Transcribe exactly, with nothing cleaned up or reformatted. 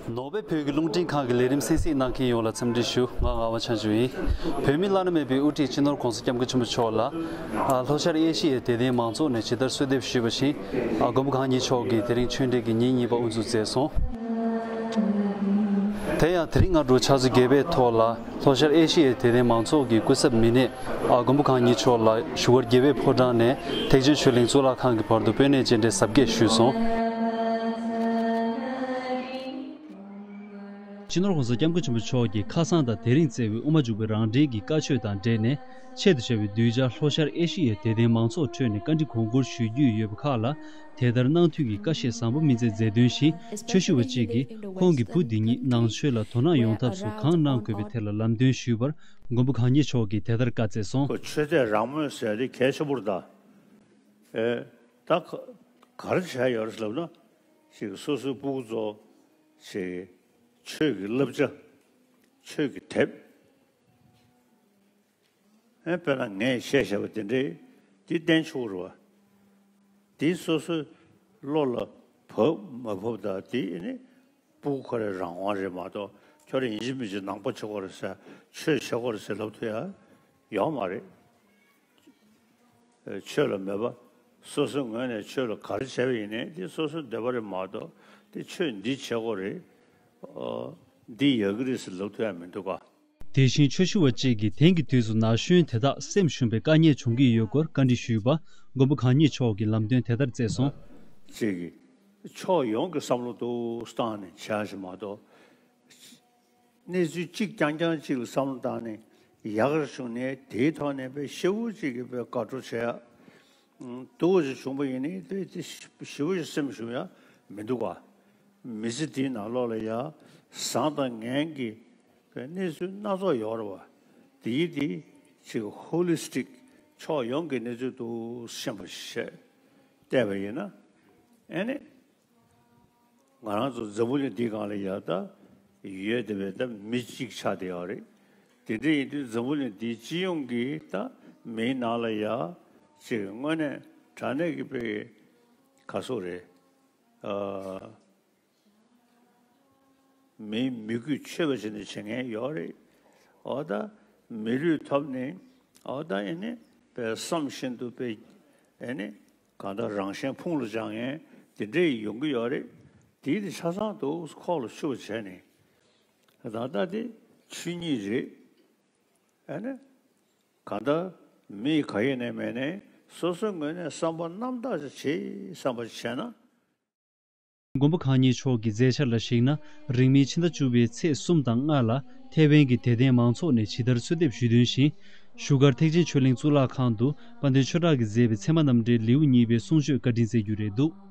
ནོར་ཝེ་བོད་ཀྱི་རླུང་འཕྲིན་ཁང་གི་ལས་རིམ་གསན་གཟིགས་གནང་མཁན་ཡོངས་ལ་འཚམས་འདྲི་ཞུ། ང་ངག་དབང་ཆང་ཆུ་ཡིན། བོད་མི་བླ་ན་མེད་པའི་དབུ་ཁྲིད་སྤྱི་ནོར་༸གོང་ས་༸སྐྱབས་མགོན་ཆེན་པོ་མཆོག་ལ། ལྷོ་ཤར་ཨེ་ཤི་ཡའི་དད་ལྡན་མང་ཚོགས་ནས་ཇི་ལྟར་གསོལ་འདེབས་ཞུས་པ་བཞིན། མགོན་པོ་གང་ཉིད་མཆོག་གིས་དེ་རིང་ཆོས་འབྲེལ་གྱི་ཉིན་གཉིས་པ་དབུ་འཛུགས་མཛད་སོང་། དེ་ཡང་དེ་རིང་སྔ་དྲོ་ཕྱག་ཚོད་བརྒྱད་པའི་ཐོག་ལ། ལྷོ་ཤར་ཨེ་ཤི་ཡའི་དད་ལྡན་མང་ཚོགས་ཀྱི་སྐུ་ཚབ་མི་སྣས། ཨ། མགོན་པོ་གང་ཉིད་མཆོག་ལ་བཞུགས་སྒར་རྒྱལ་བའི་ཕོ་བྲང་ནས་ཐེག་ཆེན་ཆོས་གླིང་གཙུག་ལག་ཁང་གི་བར་དུ་སྤོས་སྣེ་རྗེས་འབྲེལ་གཟབ་རྒྱས་ཞུས་སོང་། སྤྱི་ནོར་༸གོང་ས་༸སྐྱབས་མགོན་ཆེན་པོ་མཆོག་གིས་ཁ་སང་དང་དེ་རིང་བསྩལ་བའི་དབུ་མ་འཇུག་པའི་རང་འགྲེལ་གྱི་བཀའ་ཆོས་དང་འབྲེལ་ནས། ཆེད་དུ་བྱ་བའི་གདུལ་བྱ་ལྷོ་ཤར་ཨེ་ཤི་ཡའི་དད་ལྡན་མང་ཚོགས་ཁྲོད་ནས་བཀའ་འདྲི་གོང་བཀུར་ཞུ་རྒྱུ་ཡོད་པ་ཁག་ལ། དེ་ལྟར་གནང་འཐུས་ཀྱི་བཀའ་བཤད་བཟང་པོ་སྨིན་མཛད་མཛད་དོན་བཞིན། ཆོས་ཞུ་བ་གཅིག་གིས་ཁོང་གི་བུ་འདི་ཉིད་ནང་ཆོས་ལ་དོ་སྣང་ཡོང་ཐབས་སུ་གང་གནང་དགོས་པའི་ཐད་ལ་ལམ་སྟོན་ཞུས་པར། མགོན་པོ་གང་ཉིད་མཆོག་གིས་དེ་ལྟར་བཀའ་སྩལ་སོང་། ཁོ་ཆོས་དད་རང་མོས་ཟེར་དེ་གལ་ཆེན་པོ་རེད་ད། ཨེ། ད་ག་ག་རེ་བྱས་ཡོད་རེད་ལབ་ན། ཅིག་སོ་སོའི་སྤུ་གུ་ཚོ་ཅིག་ཆོས་ཀྱི་བསླབ་བྱ། ཆོས་ཀྱི་དེབ། ཨེ། དཔེར་ན་ངས་བཤད་བཞག་པ་དེ་འདྲའི་དེ་བསྟན་ཆོག་རེད་བ། དེ་སོ་སོའི་བློ་ལ་བབས་མ་བབས་དང་དེ་ནི་སྤུ་གུ་ཁོ་རའི་རང་དབང་རེད་མ་གཏོགས། ཁྱོད་རང་ཡིན་གཅིག་མིན་གཅིག་ནང་པ་བྱེད་དགོས་རེད་ཟེར། ཆོས་བྱེད་དགོས་རེད་ཟེར་ལབ་ཐུབ་ཡ་ཡོད་མ་རེད། ཆོས་ལ་མོས་པ། སོ་སོའི་ངོས་ནས་ཆོས་ལ་ག་རེ་བྱས་པ་ཡིན་ནའི་དེ་སོ་སོའི་འདོད་པ་རེད་མ་གཏོགས། དེ་ཆོས་འདི་བྱེད་དགོས་རེད། འདི་ཡག་གི་རེད་ཟེར་ལབ་ཐུབ་ཡ་མི་འདུག་ག། དེ་བཞིན་ཆོས་ཞུ་བ་གཅིག་གིས་དེང་གི་དུས་སུ་ན་གཞོན་དེ་དག་སེམས་ཞུམ་པའི་དཀའ་ངལ་བྱུང་གི་ཡོད་སྐོར་བཀའ་འདྲི་ཞུས་པ། མགོན་པོ་གང་ཉིད་མཆོག་གིས་ལམ་སྟོན་དེ་ལྟར་སྩལ་སོང་། གཅིག་གིས་ཕྱོགས་ཡོངས་ཀྱི་བསམ་བློ་དུ་བཏང་ནས་བྱ་ཞིག་མ་གཏོགས། གནས་ཚུལ་གཅིག་རྐྱང་རྐྱང་གཅིག་ལ་བསམ་བློ་བཏང་ནས་ཡག་རེ་བྱུང་ནས་དེའི་ཐོག་ནས་དཔེ་ཞེ་པོ་ཅིག་གི་དཔེ་དགའ་སྤྲོ་བྱེད་ཡ། སྡུག་པོ་ཅིག་བྱུང་པ་ཡིན་ནའི་དེ་དེ་ཞེ་པོ་ཅིག་སེམས་ཞུམ་ཡ་མི་འདུག་ག། མི་ཚེ་འདིའི་ནང་ལོགས་ལ་ཡ་བཟང་དང་ངན་གྱི་དཔེ་གནས་ཚུལ་སྣ་ཚོགས་ཡོད་རེད་བ། དེའི་དེ་ཅིག་ཧོ་ལི་སི་ཊིག་ཕྱོགས་ཡོངས་ཀྱི་གནས་ཚུལ་དུ་ཤེས་པ་ཞིག་བལྟས་པ་ཡིན་ན། ཨེ་ནི། ང་རང་ཚོ་འཛམ་བུ་གླིང་འདིའི་སྒང་ལ་ཡ་ད་ཡོད་བསྡད་པའི་ད་མི་གཅིག་ཆགས་བསྡད་ཡོད་རེད། དེ་འདྲ་ཡིན་དུས་འཛམ་བུ་གླིང་འདིའི་སྤྱི་ཡོངས་ཀྱི་ད་མིའི་ནང་ལ་ཡ་ཅིག་དངོས་གནས་དྲང་གནས་ཀྱི་དཔེ་ག་སོགས་རེད། ཨ། མིའི་མི་རྒྱུད་ཆོད་པ་བྱས་ནས་བྱེད་མཁན་ཡོད་རེད། འོ་ད་མི་ལུས་ཐོབ་ནས་འོ་ད་ཨེ་ནི་དཔེ་བསམ་བཞིན་དུ་དཔེ་ཨེ་ནི་གང་ལྟར་རང་གཞན་ཕུང་ལ་སྦྱང་མཁན་དེ་འདྲས་ཡོང་གི་ཡོད་རེད། དེ་དེ་ཆ་ཚང་དུ་ཁོག་ལ་ཆུད་པ་བྱས་ནས་ད་ལྟ་དེ་ཆོས་ཉིད་རེད། ཨེ་ནི་གང་ལྟར་མི་ག་ཡེ་ནས་མེད་ནས་སོ་སོའི་ངོས་ནས་བསམ་པ་རྣམ་དག་ཅིག་བྱེད་བསམ་པ་བྱས་ན། མགོན་པོ་གང་ཉིད་མཆོག་གི་མཛད་འཆར་ལ་གཞིགས་ན། རིང་མིན་ཕྱི་ཟླ་བཅུ་པའི་ཚེས་གསུམ་དང་ལྔ་ལ་ཐའེ་ཝན་གྱི་དད་ལྡན་མང་ཚོགས་ནས་ཇི་ལྟར་གསོལ་འདེབས་ཞུས་དོན་བཞིན། བཞུགས་སྒར་ཐེག་ཆེན་ཆོས་གླིང་གཙུག་ལག་ཁང་དུ་དཔལ་ལྡན་ཆོས་གྲགས་ཀྱིས་མཛད་པའི་ཚད་མ་རྣམ་འགྲེལ་ལེའུ་གཉིས་པའི་གསུང་ཆོས་བཀའ་དྲིན་སྩལ་རྒྱུ་རེད་འདུག།